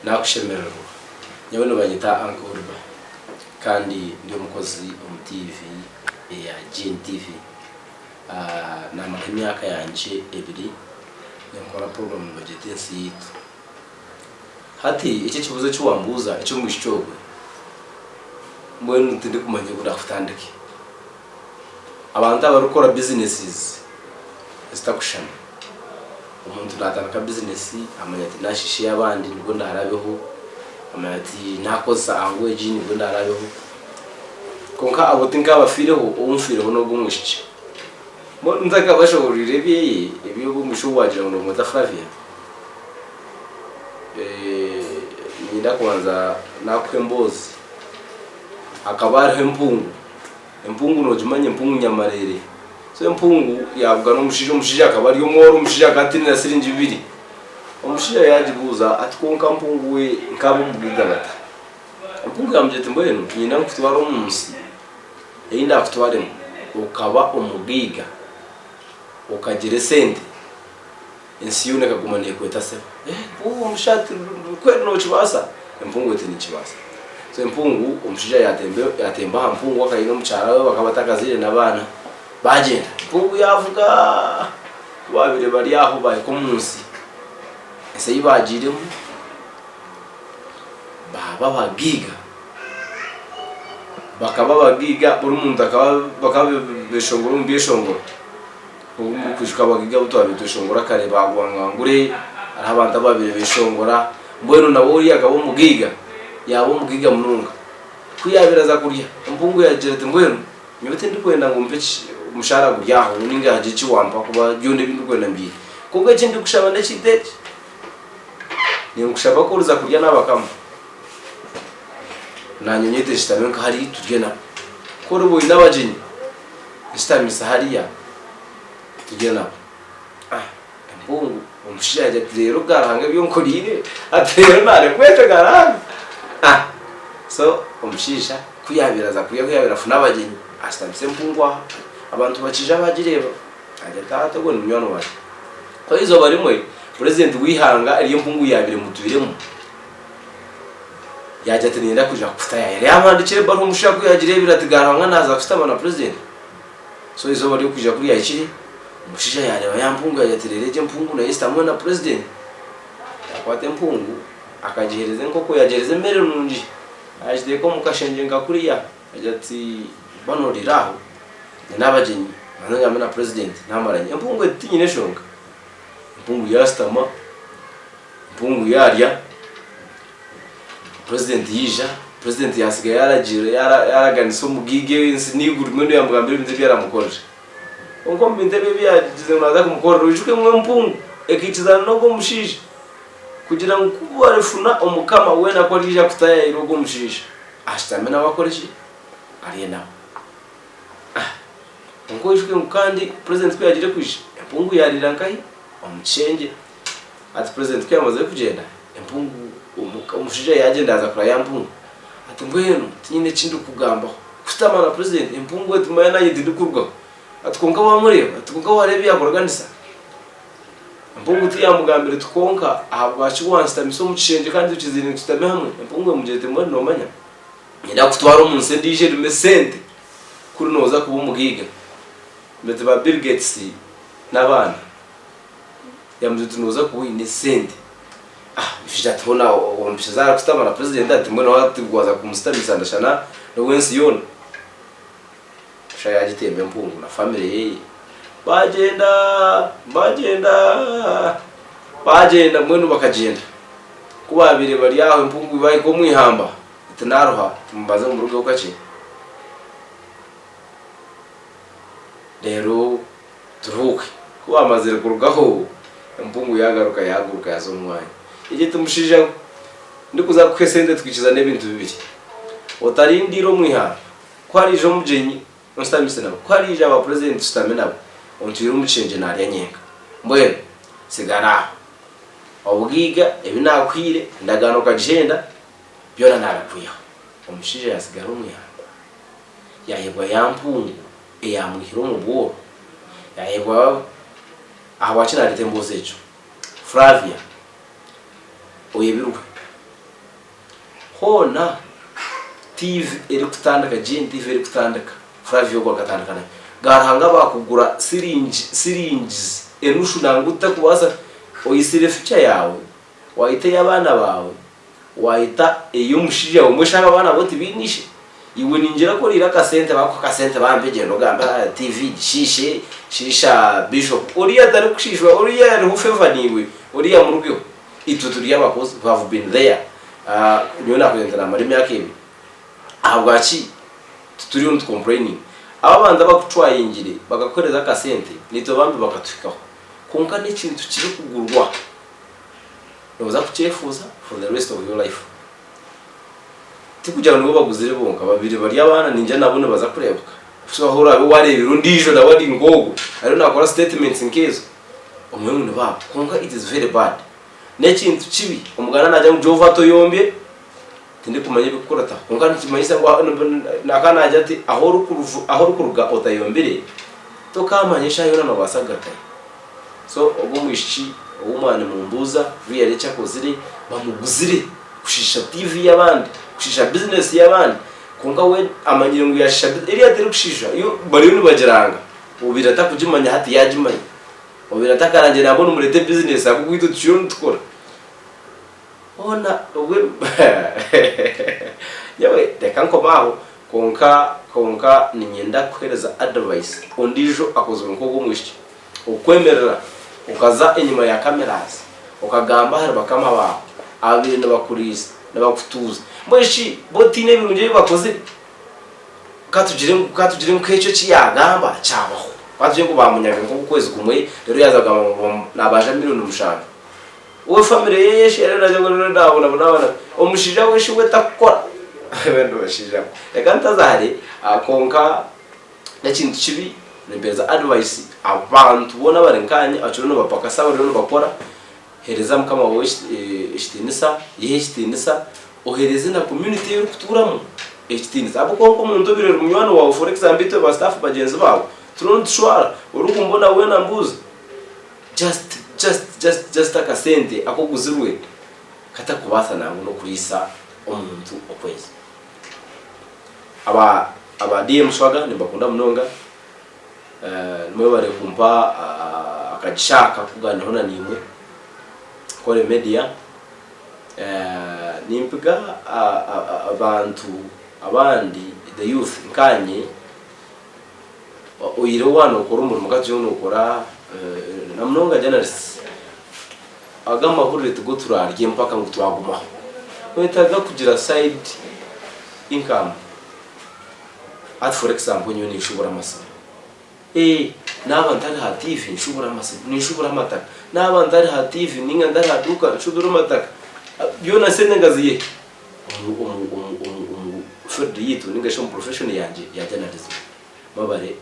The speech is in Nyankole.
Nakushemererwa. Nyowe nibanyeta Uncle Oliver kandi ndi omukozi omu TV eya GNTV. Namara emyaka yangye ebiri ninkora puroguramu nibagyeta Ensi Yaitu. Hati eki ekibuuzo eki wambuuza eky'omwishiki ogwe, mbwenu tindikumanya oku ndakutandike. Abantu abarikukora businesses ezitakushushana, omuntu naatandika bizinesi amanya ati naashiisha ey'abandi nibwo ndaarabeho, amanya ati naakozesa ango egi nibwo ndaarabeho. Kwonka abo tinkaabafiireho, ou nfiireho n'ogwo omwishiki. Mbwenu ntakabashoboorwire ebyeye, eby'ogwo omwishiki ou waagira ngu noomweta Flavia, niinyenda kubanza naakuha emboozi. Hakaba hariho empungu. Empungu noogimanya empungu nyamareere. So empungu yaabugana omushaija, omushaija akaba ari omworo, omushaija akaba ataine na siringi bibiri. Omushaija yaagibuuza ati kwonka mpungu we nkaaba omugaiga bata? Empungu yaamugira eti mbwenu niinyenda nkutware omu nsi ei ndaakutwaremu okaba omugaiga, okagira esente, ensi yoona ekaguma neekweta sebo. Empungu omushaija ati kweri nookibaasa? Empungu eti ninkibaasa. So empungu omushaija yaatemba yaatemba aha mpungu akaba aine omukyara we bakaba batakazaire n'abaana baagyenda. Empungu yaavuga ku baabaire bari aho baahika omu nsi, ensi ei baagiiremu baaba abagaiga, bakaba abagaiga buri muntu akaba bakaba beeshongora omu byeshongoro. Obu murikwijuka abagaiga abu twabaire tweshongora kare ba Rwangangure, hariho abantu abaabaire beshongora, mbwenu nawe oriya akaba omugaiga, yaaba omugaiga munonga. Ku yaabaire aza kurya, empungu yaagira eti mbwenu nyowe tindikwenda ngu ompe omushaara guri aho nainga hagire eki wampa ahakuba byona ebi ndikwenda mbiine. Kwonka eki ndikushaba n'ekintu eki, ninkushaba ku oriza kurya n'abakama, naanye onyete nshutame nka hariya turye nabo. Ku oriba oine abagyenyi, Nshutamisa hariya turye nabo. Ah empungu omushaija yaagira ati reero ga Ruhanga ebi onkoriire ati reero naarekwete ga Ruhanga. Ah so omushaija ku yaabaire aza kurya ku yaabaire afuna abagyenyi ashutamisa empungu aho abantu bakiija bagireeba agira ati taata ogwo ni munywani wangye. So eizooba rimwe purezidenti w'eihanga eri empungu yaabaire emutwiremu Yaagira ati niinyenda kwija kukutayaayira. Yaamuhandiikira ebaruha omushaija ku yaagireebire ati ga Ruhanga naaza kushutama na purezidenti. So eizooba ry'okwija ku ryahikire, omushaija yaareeba ya mpungu yaagira ati reero egi empungu nayo eshutamwe na purezidenti. Yaakwata empungu akagiheereza enkoko yaagiheereza emere nungi, yaagiteeka omu kashengye nka kuriya, yaagira ati ba nooriira aho, nyine abagyenyi mbanze ngambe na purezidenti naamara nyije. Empungu eti tinyine enshonga. Empungu yaashutama, empungu yaarya. Purezidenti yaija, purezidenti yaatsiga yaaragiira yaaraganisa omugaiga ensi n'eiguru mbwenu yaamugambira ebintu ebi aramukorere. Kwonka omu bintu ebi ebi yaagize ngu naaza kumukorera oijuke ngu empungu ekaikirizana n'ogwo omushaija kugira ngu ku barifuna omukama weena ku ariija kutaayaayira ogwo omushaija ashutame nawe akore ki? Arye nawe. Kwonka oijuke ngu kandi purezidenti ku yaagiire kwija empungu yaariira nkahi? Omu kishengye. Hati purezidenti ku yaamazire kugyenda, empungu, omushaija yaagyenda yaaza kurora ya mpungu, ati mbwenu tinyine eki ndikukugambaho. Kushutama na purezidenti, empungu eti manya naanye tindikurugaho. Ati kwonka waamureeba? Ati kwonka waareeba ebi yaakuraganisa? Empungu tiyaamugambira eti kwonka ahabwaki wanshutamisa omu kishengye kandi tukiziire ngu tushutame hamwe? Empungu emugira eti mbwenu noomanya, niinyenda kukutwara omu nsi endiijo erimu esente, kuri nooza kuba omugaiga. Beitu ba Bill Gates n'abandi. Yamugira oti noza kuba oyine esente. Ah omushaija ati hoona omushaija arikutama na president ati mbwenu hati waza kumusitamisa ndashana now'ensi yoona. Omushaija yagitemba empungu na family yeye bagyenda bagyenda bagyenda mbwenu bakagyenda. Ku babaire bari aho empungu bahika omwihamba eti naruha mubanze mumurugeho kakye. Reero Turuhuuke. Ku baamazire kurugaho, empungu yaagaruka yaaguruka yaaza omu mwanya. Yagira eti, Mushaija we, ndikuza kukuha esente twikiriza n'ebintu bibiri. Otarindiira omu ihamba. Ku hariija omugyenyi, onshutamise nawe. Ku hariija aba purezidenti tushutame nabo. Ontwire omu kishengye naarya nyenka. Mbwenu tsigara aho. Obugaiga, ebi naakuhaire, endagaano okagihenda, byona naabikwihaho. Omushaija yaatsigara omu ihamba, yaahebwa ya mpungu. Eyaamwihire omu bworo yaaheebwa ahabwaki naareeta emboozi egyo. Flavia, oyebirwe. Hoona TV erikutandika, GNTV erikutandika, Flavia ogwo akatandika nayo. Ga Ruhanga baakugura siringi, siringizi enushu nangwa otarikubaasa, oitsire future yaawe, waita ey'abaana baawe, waita ey'omushaija waawe, mbwenu shi abo abaana bo tibaine ishe? Iwe ningira ku oriire akasente baakuha akasente bambi gyenda ogambe aha TV gishiishe, shiisha Bishop. Oriya tarikushiishwa, oriya ariho favour naiwe, oriya murugeho. Itwe turi abakozi, we have been there. Nyowe nakugira nti namara emyaka ebiri. Ahabwaki tituriyo nitu complaining? Abo abantu abakucwayingire bakakuhereza akasente, naitwe bambi bakatuhikaho. Kwonka n'ekintu kirikugurwa, noza kukyefuuza for the rest of your life. Tikugira ngu nibo baguzire bonka, babire bari abaana ningira nabo nibaza kureebeka. So ahu oraabe waareebire ondiijo nawe ari nk'ogwo, ariyo naakora statements nk'ezo, omanye ngu nibaabo. Kwonka it is very bad. N'ekintu kibi, omuganda naagira ngu Jehova toyombye, tindikumanya ebirikukurataho. Kwonka nikimanyisa ngu naakaba naagira ati ahu orikuruga otayombire, tokaamanya eshaaha yoona noobaasa kugarukayo. So ogwo omwishiki ou mwaba nimumbuuza really eki akozire, bamuguzire kushiisha TV y'abandi, kushiisha business y'abandi kwonka we amanyire ngu yaashiisha eriya terikushiisha yo bariyo nibagiranga obaire atakugimanya hati yaagimanya, obaire atakarangire nangwa nimureeta business ahabw'okuba itwe tukiriyo nitukora. Hoona obwe nyowe reka nkome aho kwonka kwonka niinyenda kukuheereza advice ondiijo akozirwe nk'ogwo omwishiki. Okwemerera okaza enyima ya cameras okagamba ahari bakama baawe ababaire nibakuriisa, nibakutuuza. Mbwenu shi bo tihaine ebirungi ebi bakozire? Ka tugire ngu ka tugire ngu nk'ekyo eki yaagamba kyabaho. Ka tugire ngu baamunyaga nk'okwezi kumwe reero yaaza kugamba ngu naabanja milioni mushanju. We famire ye shi eriyo naagira ngu naabonabona Omushaija we shi we takukora? Mbwenu bashaija mwe reka ntaza hare kwonka N'ekintu kibi nimpereza advice abantu boona abari nkaanye abakiriyo nibapakasa abariyo nibakora, hereza mukama waawe ekitiinisa, yehe ekitiinisa, ohereze na community ei orikutuuramu ekitiinisa ahabw'okuba nk'omuntu obaire ori munywani waawe for example itwe ba staff bagyenzi baawe turiyo nitushwara orikumbona weena mbuuza just just just just akasente aku oguzirwe katakubaasa nangwa n'okuriisa omuntu okwezi. Aba aba DM Swagger nimbakunda munonga mwebare kumpa akagisha aka kuganiraho na naimwe Kore Media. Nimpiga abantu abandi the youth nkanye oyihireho waaba nokora omurimo ka tugire ngu nokora na munonga journalists aga amahurire tigo turarye mpaka ngu twagumaho noyetaaga kugira side income. Hati for example nyowe ninshubura amasimu eeh naaba ntari aha TV nshubura amasimu, ninshubura amataka, naaba ntari aha TV ninga ntari aha duuka nshubure amataka, byona sente nkaziiha hi? Omu omu omu omu omu field yaitu ninga shi omu profession yangye ya journalism. Mwebare.